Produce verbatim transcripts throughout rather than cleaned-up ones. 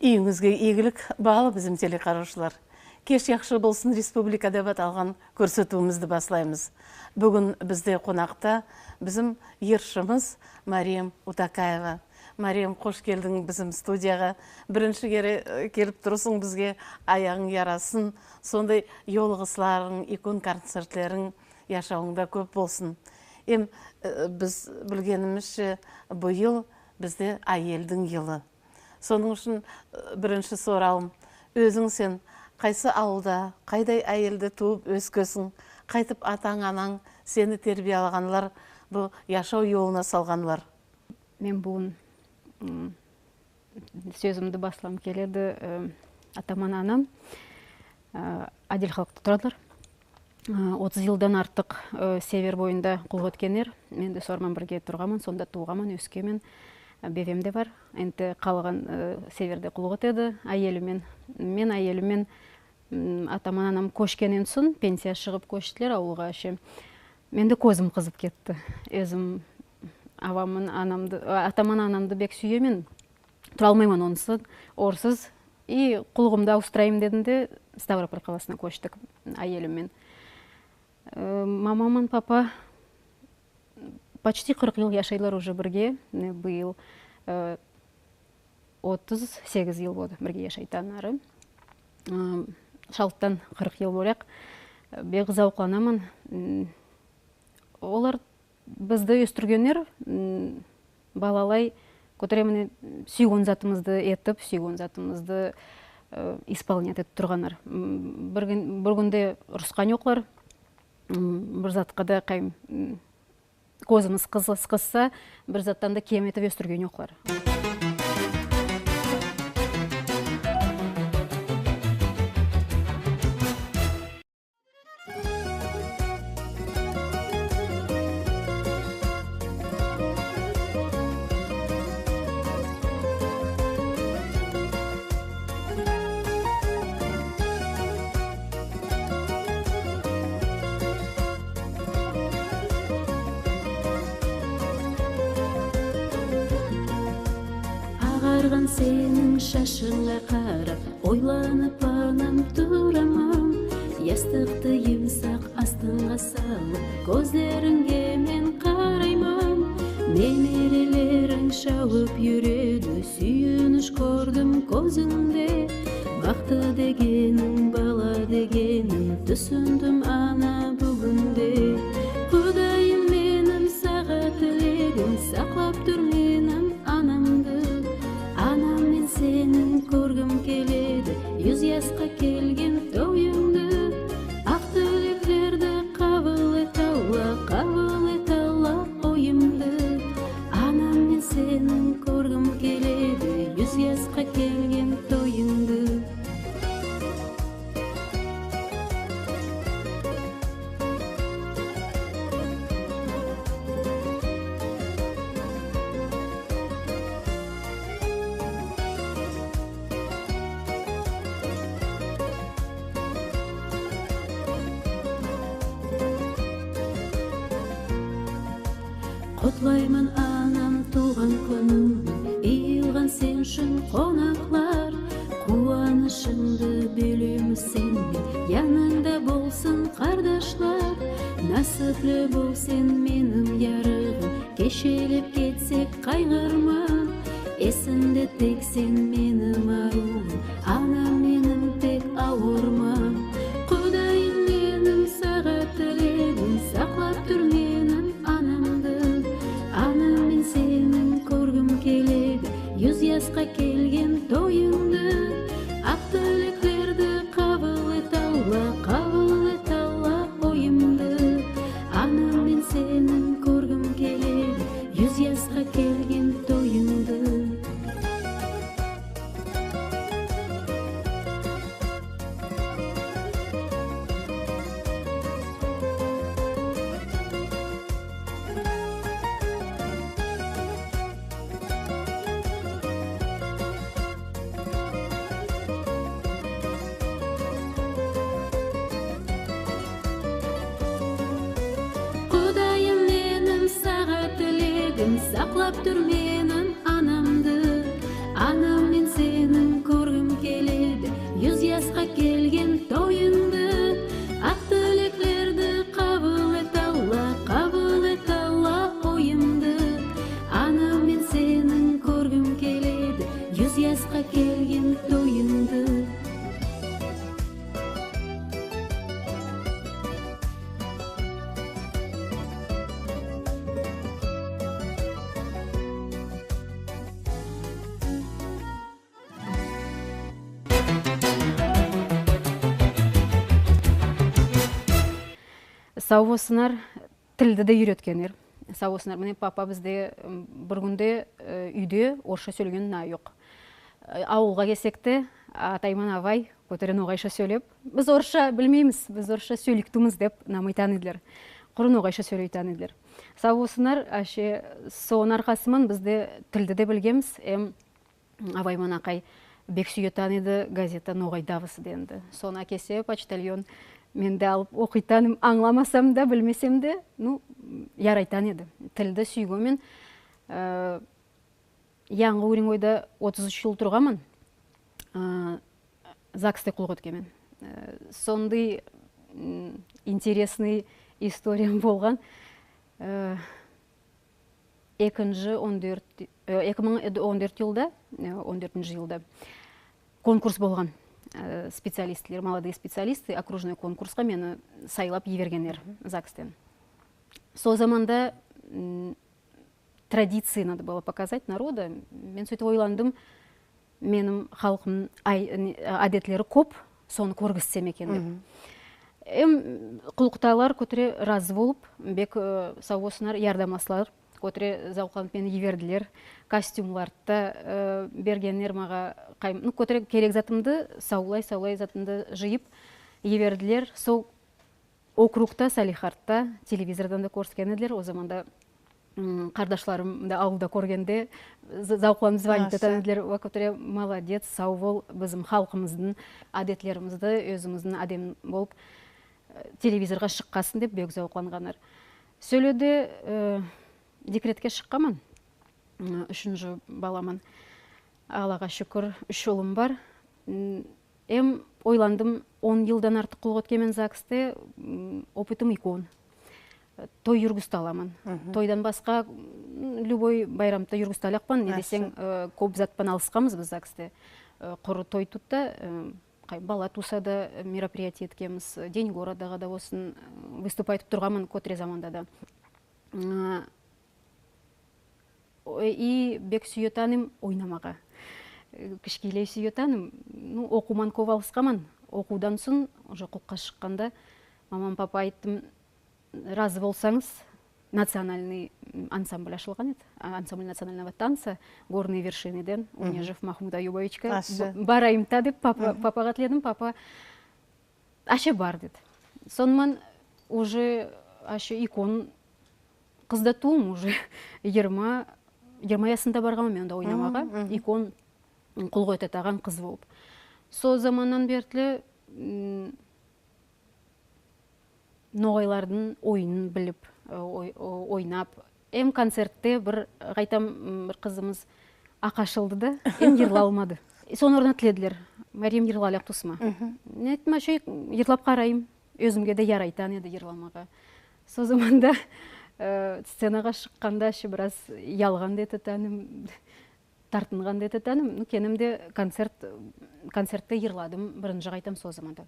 Уьйинъизге ийгилик, баалы бизим телекаравшылар. «Кеш яхшы болсын, республика» деп аталган коьрсетуьвимизди баслаймыз. Буьгуьн бизде конакта бизим йыршымыз Мариям Утакаева. Мариям, хош келдинъ бизим студияга. Биринши кере, э, келип турасынъ бизге, аягынъ ярасын. Сондай йолыгысларынъ, уьйкен концертлеринъ яшавынъда коьп болсын. Эм, э, биз билгенимизше, быйыл бизде аьелдинъ йылы. Сонынъ уьшин, э, биринши соравым: оьзинъ сен кайсы авылда, кайдай аьелде тувып оьскенсинъ, кайтип атанъ-ананъ, сени тербиялаганлар бу яшав йолына салганлар? Мен буьгуьн, м, соьзимди баслагым келеди, э, атам ман анам, э, Адил халкта турадылар. Э, отыз йылдан артык, э, Север бойында куллык эткенлер. Мен де солар ман бирге турганман, сонда тувганман, оьскенмен. Э, бебем де бар. Энди калган, э, Северде куллык этеди. Аьелим мен, мен аьелим мен, м, атам ман анам коьшкеннен сонъ, пенсияга шыгып коьштилер авылга ше. Мен де коьзим кызып кетти. Оьзим авам ман анамды, э, атам ман анамды бек суьемен. Тура алмайман онсыз, оларсыз. И куллыгымды авыстырайым дедим де, Ставрополь каласына коьштик аьелим мен. Э, мамам ман папа почти кырк йыл яшайдылар уже бирге. Мине, быйыл, э, отыз сегиз йыл болды бирге яшайтаганлары. Э, шалттан кырк йыл болаяк. Бек завыкланаман. М, олар бизди оьстиргенлер, м, балалай коьтере мине, суьйген затымызды этип, суьйген затымызды, э, исполнять этип турганлар. М, бир куьн, бир куьн де урыскан йоклар. М, бир затка да кайым, м, коьзимиз кыз-, кызса, бир заттан да кем этип оьстирген йоклар. Агарган сенинъ шашынъа карап, ойланып анам тураман. Ястыкты юмсак астынъа салып, коьзлеринъе мен карайман. Немерелеринъ шавып юреди, суьйиниш коьрдим коьзинъде. Бакты дегенинъ, бала дегенинъ, туьсиндим, ана, буьгуьнде. Кудайым меним, сага тилегим, саклап тур меним анамды. Анам, мен сени коьргим келеди, юз яска келген тойынъды. Ак тилеклерди кабыл эт, Алла, кабыл эт, Алла, ойымды. Анам, мен сени коьргим келеди, юз яска келген тойынъды. Кутлайман, анам, тувган куьнинъ мен, йыйылган сен уьшин конаклар. Куванышымды боьлемиз сен мен, янынъда болсын кардашлар. Насыпли бол сен, меним ярыгым, кешелеп кетсек кайгырма. Эсинъде тек сен, меним арувым, анам меним, тек авырма. Кудайым меним, сага тилегим, саклап тур меним анамды. Анам, мен сени коьргим келеди, юз яска келген тойынъды. Ак тилеклерди кабыл эт, Алла, кабыл эт, Алла, ойымды. Анам, мен сени коьргим келеди, юз яска келген тойынъды. Кудайым меним, сага тилегим, саклап тур меним анамды. Анам, мен сени коьр- Сав болсынлар, тилди де уьйреткенлер. Сав болсынлар. Мине, папа бизде, м, бир куьн де, э, уьйде орысша соьйлеген на йок. Э, авылга келсек те, атай ман авай коьтере ногайша соьйлеп, «Биз орысша билмеймиз, биз орысша соьйлейик тувылмыз», — деп намайтан эдилер. Куры ногайша соьйлейтан эдилер. Сав болсынлар, аьше сонынъ аркасы ман биз де тилди де билгенмиз, эм авай ман акай бек суьетан эди газета «Ногай давысы» дегенди. Соны аькелсе почтальон, мен де алып окыйтаным, анъламасам да, билмесем де, ну, ярайтан эди. Тилди суьйгенмен, э, Янъы Уренгойда отыз уьш йыл турганман, э, загсте куллык эткенмен. Э, сондай, м, интересный историям болган. Э, экинши он доьрт, э, эки мынъ он доьрт йылда, э, он доьртинши йылда конкурс болган. Э, специалистлер, молодые специалисты, окружной конкурска мени сайлап йибергенлер загстан. Сол заманда, м, традиции надо было показать народа. Мен суьйтип ойландым, меним халкымнынъ ай-, не, аьдетлери коьп, соны коьргизсем экен деп. Эм куллыктагылар коьтере разы болып, бек, э, сав болсынлар, ярдамластылар. Коьтере завкланып мени йибердилер. Костюмларды да, э, бергенлер мага, кайм-, ну, коьтере керек затымды, савлай-савлай затымды йыйып йибердилер. Сол округта, Салехардта телевизордан да коьрсеткен эдилер. Ол заманда, м, кардашларым да авылда коьргенде за-, завкланып звонить эткен эдилер. Ва коьтере, «Молодец, сав бол, бизим халкымыздынъ аьдетлеримизди, оьзимиздинъ аьдем болып, э, телевизорга шыккансынъ», — деп бек завкланганлар. Соьледе, э, декретке шыкканман. М, уьшинши баламан. Аллага шуькир, уьш улым бар. М, эм ойландым, он йылдан артык куллык эткенмен загсте, м, опытым уьйкен. Той юргизип аламан. Тойдан баска, м, любой байрамды юргизип алаякпан, не десенъ, э, коьп зат пан алысканмыз биз загсте. Э, куры той тувса, э, кай, бала тувса да, э, мероприятие эткенмиз, День городага да болсын, э, выступать этип турганман коьтере заманда да. М, Ой, и бек суьетаным ойнамага. Э, кишкейлей суьетаным. Ну, окувман коьп алысканман. Окувдан сонъ, уже куллыкка шыкканда, мамам, папага айттым, разы болсанъыз, национальный, м, ансамбль ашылган эди. А, ансамбль национального танца «Горные вершины» деген, Унежев Махмуд Аюбовичка. Б-, барайым та деп папа, папага тиледим, папа аьше бар деди. Соны ман уже аьше уьйкен кыз да тувылман уже, йырма, йырма ясында барганман мен онда ойнамага. Уьйкен куллык этетаган кыз болып. Сол заманнан берли, м, ногайлардынъ ойынын билип, э, ой-, о-, ойнап, эм концертте бир, кайтам, м, бир кызымыз акашылды да, эм йырлай алмады. Сонынъ орнына тиледилер, «Маьрем, йырлаяк тувсынма». Мен айттым, аьше йырлап карайым. Оьзиме де ярайтан эди йырламага. Сол заманда, э, сценага шыкканда аьше бираз ялган да этетаным, тартынган да этетаным. Ну, кенем де концерт, концертте йырладым биринши кайтам сол заманда.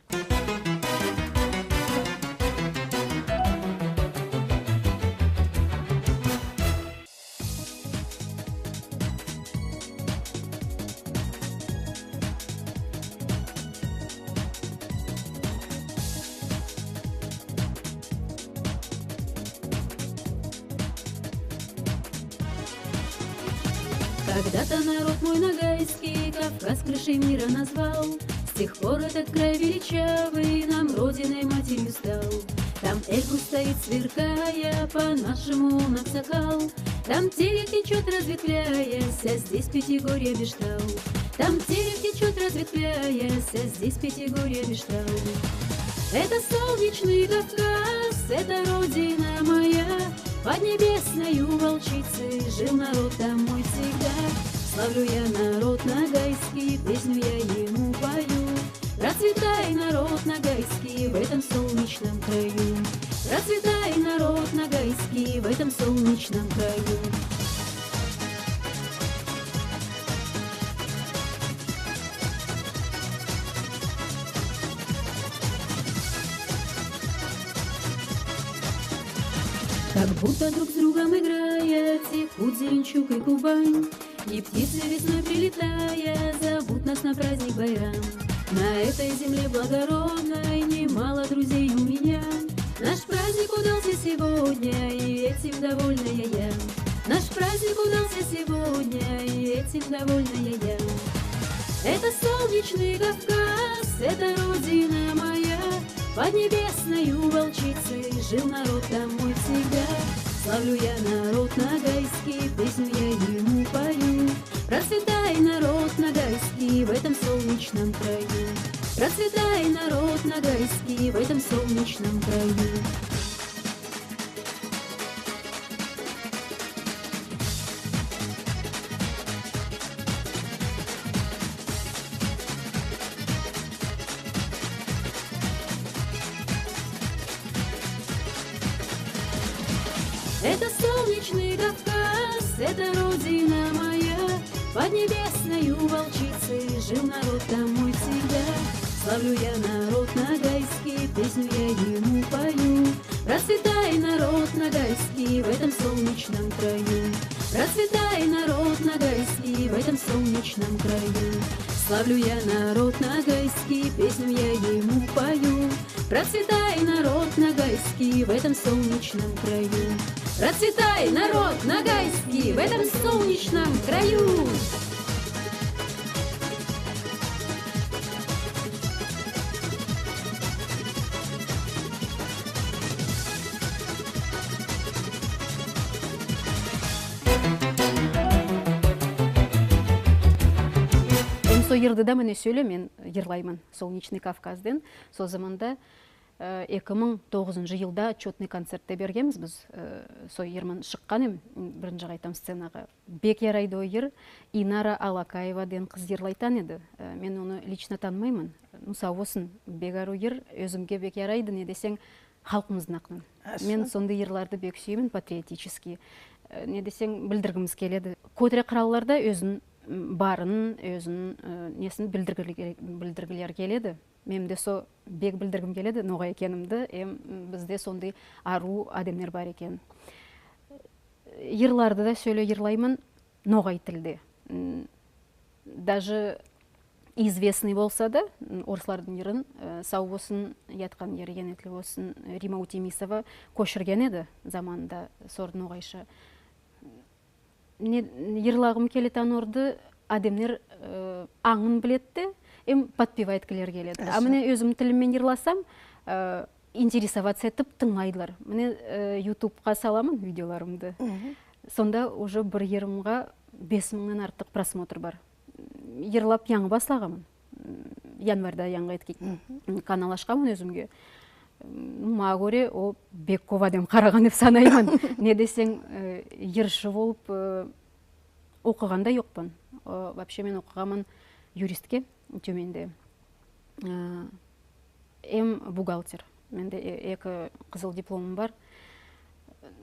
Когда-то народ мой ногайский Кавказ крышей мира назвал. С тех пор этот край величавый нам родиной матерью стал. Там Эльбрус стоит, сверкая, по-нашему он аксакал. Там Терек течет, разветвляясь, а здесь Пятигорье Бештал. Там Терек течет, разветвляясь, а здесь Пятигорье Бештал. Это солнечный Кавказ, это родина моя. Под небесной волчицей жил народ там мой всегда. Славлю я народ ногайский, песню я ему пою. Процветай, народ ногайский, в этом солнечном краю. Процветай, народ ногайский, в этом солнечном краю. Как будто друг с другом играя текут Зеленчук и Кубань. И птицы весной прилетая, зовут нас на праздник Байрам. На этой земле благородной немало друзей у меня. Наш праздник Этим довольная я. Наш праздник удался сегодня, и этим довольная я. Это солнечный Кавказ, это родина моя. Под небесною волчицей жил народ там мой всегда. Славлю я народ ногайский, песню я ему пою. Процветай, народ ногайский, в этом солнечном краю. Процветай, народ ногайский, в этом солнечном краю. Это солнечный Кавказ, это родина моя. Под небесною волчицей жил народ там мой всегда. Славлю я народ ногайский, песню я ему пою. Процветай, народ ногайский, в этом солнечном краю. Процветай, народ ногайский, в этом солнечном краю. Славлю я народ ногайский, песню я ему пою. Процветай, народ ногайский, в этом солнечном краю. Процветай, народ ногайский, в этом солнечном краю. Эм со йырды да мине соьле мен йырлайман, «Солнечный Кавказ» деген. Со заманда, э, эки мынъ тогызыншы йылда отчётный концертте бергенбиз биз, э, со йыр ман шыккан эм, м, биринши кайтам сценага. Бек ярайды о йыр. Инара Алакаева деген кыз йырлайтан эди. Э, мен оны лично танымайман. Ну, сав болсын, бек арув йыр, оьзимге бек ярайды, не десенъ, халкымыздынъ акынан. Мен сондай йырларды бек суьемен, патриотический. Э, не десенъ, билдиргимиз келеди. Коьтере кыралларда оьзин, м, барын, оьзин, э, несин билдиргили-, билдиргилери келеди. Меним де со бек билдиргим келеди ногай экенимди, эм, м, бизде сондай арув аьдемлер бар экен. Йырларды да соьле йырлайман ногай тилде. М, даже известный болса да, м, орыслардынъ йырын, э, сав болсын, яткан ери еннетли болсын, Рима Утемисова коьширген эди заманында сорды ногайша. Не, йырлагым келетан орды, аьдемлер, э, анъын биледи де, эм подпевать эткилери келеди. А мине оьзим тилим мен йырласам, э, интересоваться этип тынълайдылар. Мине, э, ютубка саламан видеоларымды. Сонда уже бир йырыма бес мынънан артык просмотр бар. Йырлап янъы баслаганман. М, январьда янъы эткен. Канал ашканман оьзимге. М, мага коьре, о, бек коьп аьдем караган деп санайман. Не десенъ, э, йыршы болып, э, окыган да йокпан. Э, вообще мен окыганман юристке Тюменьде. Э, эм бухгалтер. Менде э-, эки кызыл дипломым бар.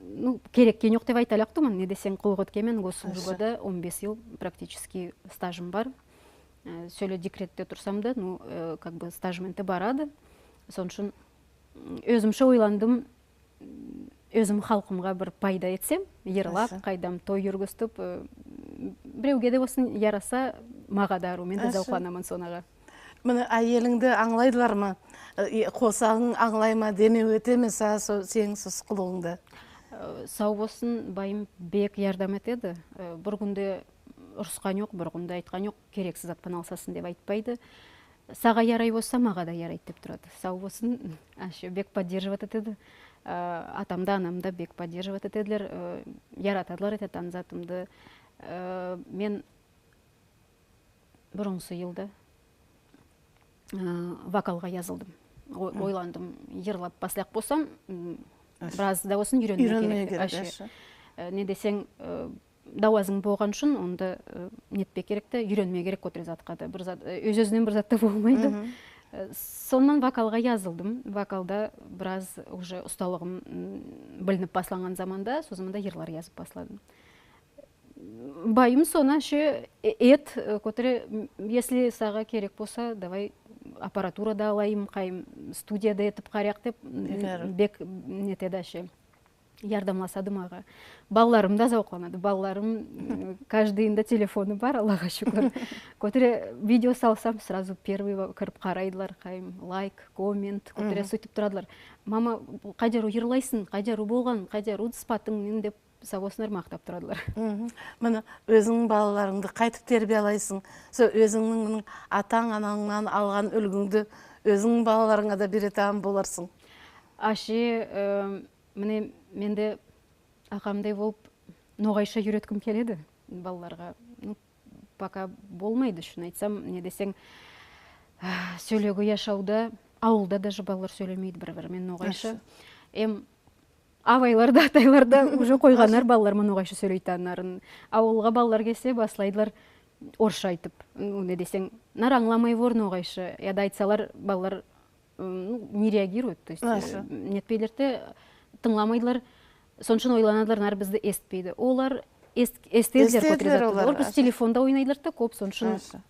Ну, кереккен йок деп айталмаякпан, не десенъ, куллык эткенмен госслужбада, он бес йыл практически стажым бар. Э, соьле декретте турсам да, ну, э, как бы стажым энди барады. Сонынъ уьшин, м, оьзимше ойландым, м, оьзим халкыма бир пайда этсем, йырлап, кайдам, той юргистип, э, м, биревге де болсын яраса, мага да арув, мен де завкланаман сонага. Мине, аьелинъди анълайдыларма? Э, косагынъ анълайма, демев этеме сага со-, сенинъ сосы куллыгынъды? Э, сав болсын, байым бек ярдам этеди. Э, бир куьн де урыскан йок, бир куьн де айткан йок, керексиз зат пан алысасынъ деп айтпайды. Сага ярай болса, мага да ярайды деп турады. Сав болсын, аьше бек поддерживать этеди. Э, атам да, анам да бек поддерживать этедилер, э, яратадылар этетан затымды. Э, мен бурынгысы йылда, э, вокалга язылдым. О-, ойландым, йырлап баслаяк болсам, м, бираз да болсын уьйренмеге керек. Уьйренмеге керек, аьше. Э, не десенъ, э, авазынъ болганы уьшин онда, э, нетпеге керек те, уьйренмеге керек коьтере затка да. Бир зат, э, оьз-оьзиннен бир зат та болмайды. Э, соннан вокалга язылдым. Вокалда бираз уже усталыгым, м, билинип баслаган заманда, со заманда йырлар язып басладым. Байым соны аьше, э, эт, э, коьтере, м, если сага керек болса, давай аппаратура да алайым, кайым, студияда этип караяк деп, м, бек нетеди аьше. ярдамласады мага. Балаларым да завкланады. Балаларым, м, каждыйында телефоны бар, Аллага шуькир. Коьтере видео салсам, сразу первый ва- кирип карайдылар, кайым, лайк, коммент, коьтере суьйтип турадылар. Мама, кайда йырлайсынъ, кайда болган, кайда ыспадынъ деп, сав болсынлар, мактап турадылар. Мине, оьзинънинъ балаларынъды кайтип тербиялайсынъ? Сол оьзинънинъ мине атанъ-ананънан алган уьлгинъди оьзинънинъ балаларынъа да беретаган боларсынъ. Аьше, э, мине, мен де акамдай болып ногайша уьйретким келеди балаларга. Ну, пока болмайды, шын айтсам, не десенъ, соьйлевге яшавда, авылда даже балалар соьйлемейди бир-бири мен ногайша. Эм абайлар да, атайлар да уже койганлар балалар ман ногайша соьйлейтаганларын. Авылга балалар келсе, баслайдылар орысша айтып. Ну, не десенъ, нар анъламай вор ногайша. Я да айтсалар, балалар, м, ну, не реагируют, то есть, э, нетпейдилер де, тынъламайдылар. Сонынъ уьшин ойланадылар, нар бизди эситпейди. Олар эс- эситедилер, эситедилер коьтере зат. Олар просто телефонда ойнайдылар да коьп, сонынъ уьшин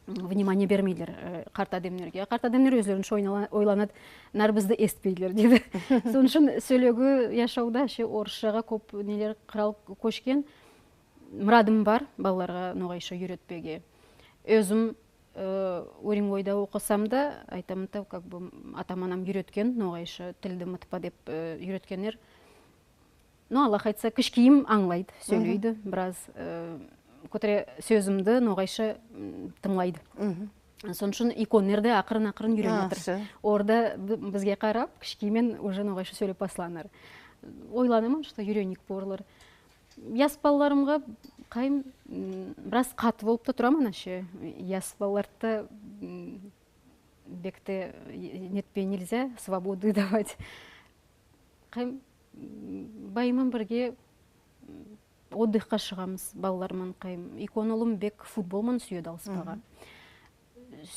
внимание бермейдилер, э, карт аьдемлерге. Карт аьдемлер оьзлеринше ойнала- ойланады, нар бизди эситпейдилер дейди. Сонынъ уьшин соьйлевге яшавда ше орысшага коьп нелер, кырал коьшкен. Мырадым бар балаларга ногайша уьйретпеге. Оьзим, э, Уренгойда окысам да, айтаман да, как бы, атам-анам уьйреткен ногайша, тилди мытпа деп, э, уьйреткенлер. Ну, Алла айтса, кишкейим анълайды, соьйлейди, бираз, э, коьтере соьзимди ногайша, м, тынълайды. Сонынъ уьшин уьйкенлер де акырын-акырын уьйренеди. Орда би- бизге карап, кишкей мен уже ногайша соьйлеп баслаганлар. Ойланаман, что уьйренеек боларлар. Яс балаларымга кайым, м, бираз катты болып та тураман аьше. Яс балаларды, м, бек те, э, нетпей нельзя, свободу давать. Кайым, м, байым ман бирге, м, отдыхка шыгамыз балалар ман, кайым. Уьйкен улым бек футбол ман суьеди алыспага.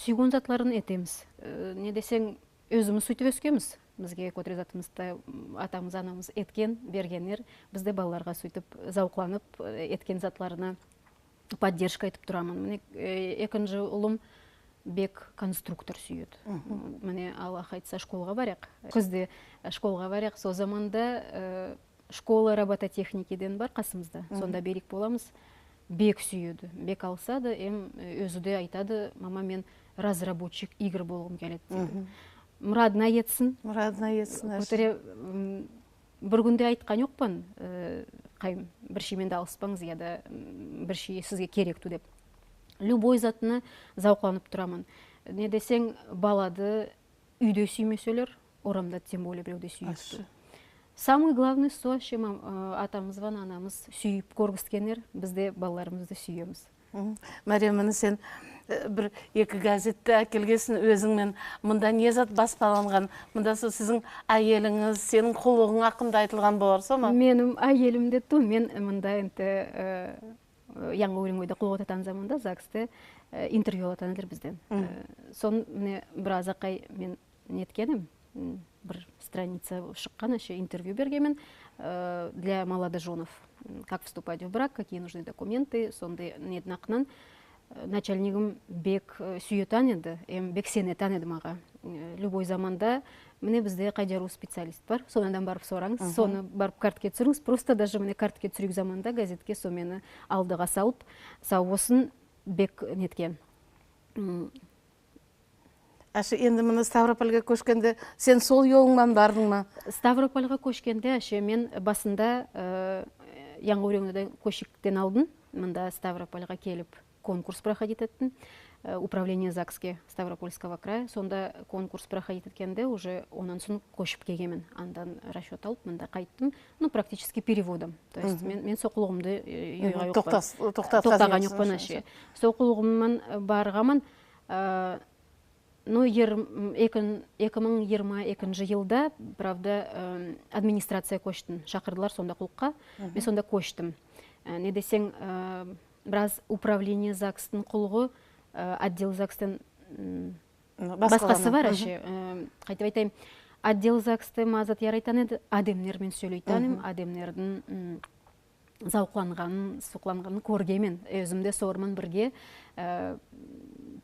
Суьйген затларын этемиз. Э, не десенъ, оьзимиз суьйтип оьскенмиз. Бизге коьтере затымызды, м, атамыз, анамыз эткен, бергенлер. Биз де балаларга суьйтип завкланып, э, эткен затларына поддержка этип тураман. Мине, э, экинши улым бек конструктор суьеди. Мине, Алла айтса, школга бараяк. Куьзде школга бараяк. Сол заманда, э, школа робототехники деген бар касымызда. Сонда береек боламыз. Бек суьеди, бек алысады. Эм, э, оьзи де айтады: «Мама, мен разработчик игр болгым келеди», дейди. Мырадына етсин. Мырадына етсин. Коьтере, м, бир куьн де айткан йокпан, э, кайым, бир шей мен де алыспанъыз, я да, м, бир шей сизге керек тувыл деп. Любой затына завкланып тураман. Не десенъ, балады уьйде суьймеселер, орамда тем более биревде суьймеслер. Самый главный сол аьше, мам- э, атамыз бан анамыз суьйип коьргизгенлер, биз де балаларымызды суьемиз. Маьрем, мине сен, э, бир-эки газетти аькелгенсинъ оьзинъ мен. Мунда не зат баспаланган? Мунда сол сиздинъ аьелинъиз, сенинъ куллыгынъ акында айтылган болар, сол ма? Меним аьелим де тувыл, мен мунда энди, э, Янъы Уренгойда куллык этетаган заманда загсте, э, интервью алатаган эдилер бизден. Э, соны, мине, бираз акай мен неткенмен, м, бир страница шыккан, аьше интервью бергенмен, э, для молодожёнов. М, как вступать в брак, какие нужны документы, сондай нединъ акыннан. Э, начальнигим бек, э, суьетаган эди, эм бек сенетаган эди мага. Э, любой заманда, мине, бизде кайда шу специалист бар, соннан барып соранъыз, соны барып картке туьсиринъиз. Просто даже, мине, картке туьсиреек заманда газетке сол мени алдыга салып, сав болсын, бек неткен. М, Аьше, энди мине Ставропольге коьшкенде сен сол йолынъ ман бардынъ ма? Ставропольга коьшкенде, аьше, мен басында, э, Янъы Уренгойдан коьшкенден алдын мунда Ставропольга келип конкурс проходить эттим. Э, управление загске Ставропольского края. Сонда конкурс проходить эткенде уже оннан сонъ коьшип келгенмен. Аннан расчёт алып, мунда кайттым. Ну, практически переводом. То есть мен, мен сол куллыгымды, э, йойган йокпан. Токтас- токтатпаган йокпан, аьше. Сол куллыгым ман, э, барганман. Э, ну, йыр- м, эки- эки мынъ йырма экинши йылда, правда, э, администрацияга коьштим. Шакырдылар сонда куллыкка. Мен сонда коьштим. Э, не десенъ, э, бираз управление загстынъ куллыгы, э, отдел загстан, м, баскасы бар, аьше. Э, кайтип айтайым, отдел загсты мага зат ярайтаган эди, аьдемлер мен соьйлейтаган эдим, аьдемлердинъ, м, завкланганын, сукланганын коьргенмен. Оьзим де солар ман бирге, э,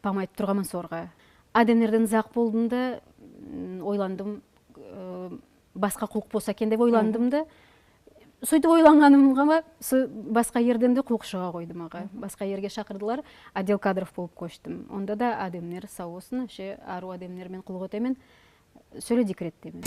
помогать этип турганман соларга. Аьдемлерден узак болдым да, м, ойландым, э, баска куллык болса экен деп ойландым да, Суьйтип ойланганымга, ма, со-, баска ерден де куллык шыга койды мага. Баска ерге шакырдылар, отдел кадров болып коьштим. Онда да аьдемлер, сав болсын, вообще арув аьдемлер, мен куллык этемен, соьле декреттемен.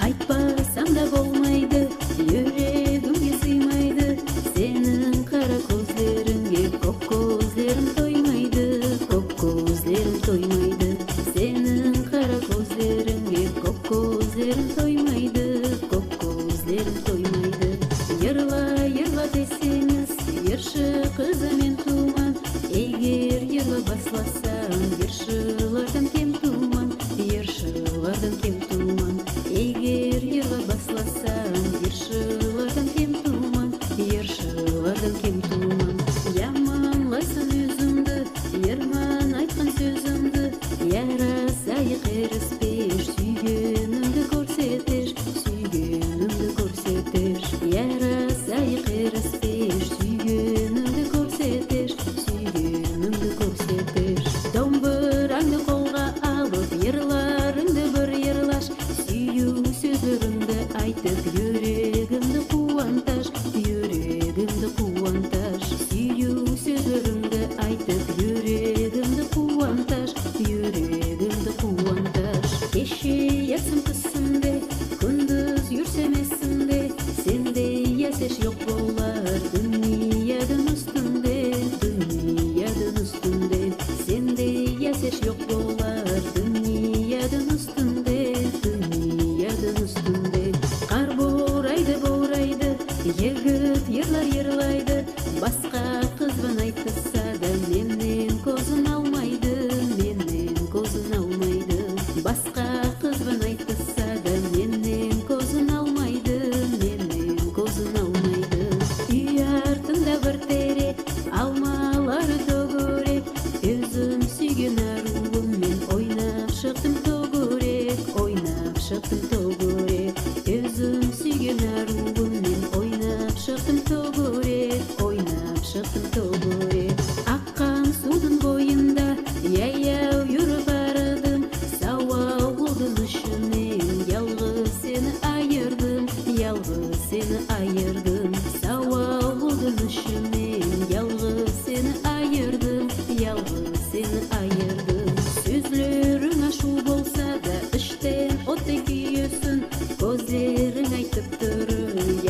Айтпасам да болмайды, юрегимге сыймайды. Сенинъ кара коьзлеринъе коьк коьзлерим тоймайды, коьк коьзлерим тоймайды. Сенинъ кара коьзлеринъе коьк коьзлерим тоймайды, коьк коьзлерим тоймайды. Йырла, йырла десенъиз, йыршы кызы мен тувган. Эгер йырлап басласам, йыршылардан кем тувман, йыршылардан кем тувман. Эгер йырлап басласам, йыршылардан кем тувман, йыршылардан кем тувман. Яманлайсан оьзинъди, йырман айткан соьзинъди. Ярасайык эриспеш, суьйгенимди коьрсетпеш, суьйгенимди коьрсетпеш. Ярасайык эриспеш, суьйгенимди коьрсетпеш, суьйгенимди коьрсетпеш. Домбыранъды колга алып, йырларынъды бир йырлаш. Суьюв соьзлеринъди айтып, юрегимди куванташ, юрегимди куванташ. Суьюв соьзлеринъди айтып, юрегимди куванташ, юрегимди куванташ. Кеше ятсам туьсимде, куьндиз юрсем эсимде, сендей ясаваш йок болар дуныядынъ уьстинде, дуныядынъ уьстинде. Сендей ясаваш йок болар дуныядынъ уьстинде, дуныядынъ уьстинде. Кар борайды, борайды, йигит йырлар йырлайды. Баска кыз бан айтыса да, меннен коьзин алмайды, меннен коьзин алмайды. Баска кыз бан айтыса да, меннен коьзин алмайды, меннен коьзин алмайды. Уьй артында бир терек, алмалары тоьгерек. Оьзим суьйген арувым мен ойнап шыктым тоьгерек, ойнап шыктым тоьгерек. Оьзим суьйген арувым мен ойнап шыктым тоьгерек, ойнап шыктым тоьгерек. Аккан сувдынъ бойында яяв юрип бардым. Сав авылдынъ ишиннен ялгыз сени айырдым, ялгыз сени айырдым. Сав авылдынъ ишиннен ялгыз сени айырдым, ялгыз сени айырдым. Соьзлеринъ ашув болса да, иштен оттай куьесинъ. Коьзлеринъ айтып тур,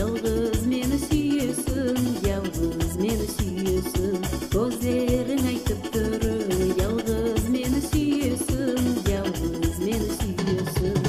ялгыз мени суьесинъ, ялгыз мени суьесинъ. Коьзлеринъ айтып тур, ялгыз мени суьесинъ, ялгыз мени суьесинъ.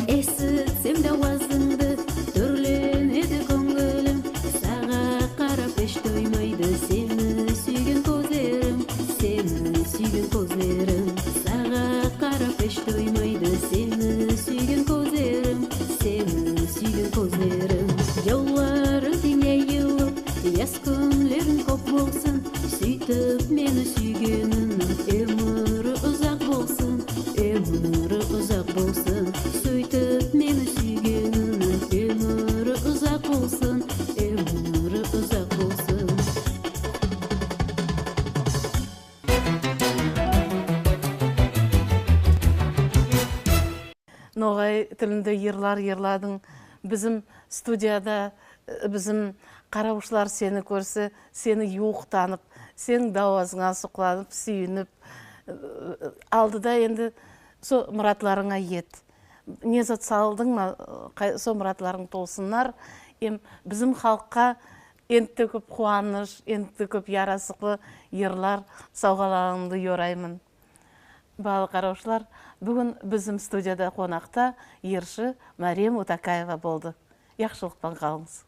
Эситсем де авазынъды, туьрленеди коьнъилим. Сага карап эш тоймайды сени суьйген коьзлерим, сени суьйген коьзлерим. Сага карап эш тоймайды сени суьйген коьзлерим, сени суьйген коьзлерим. Йолларынъ тенъ яйылып, яс куьнлеринъ коьп болсын. Суьйтип мени суьйгенинъ оьмири узак болсын, оьмири узак болсын. Суьйтип мени суьйгенинъ оьмири узак болсын, оьмири узак болсын. Ногай тилинде йырлар йырладынъ. Бизим студияда, э, бизим каравшылар сени коьрсе, сени ювык танып, сенинъ давазынъа сукланып, суьйинип, э, алдыда энди со мыратларынъа ет. Не зат салдынъма, кай-, со мыратларынъ толсынлар. Эм бизим халкка энди де коьп куваныш, энди де коьп ярасыклы йырлар савгалавынъды йорайман. Баалы каравшылар, буьгуьн бизим студияда конакта йыршы Маьрем Утакаева болды. Яхшылык пан калынъыз.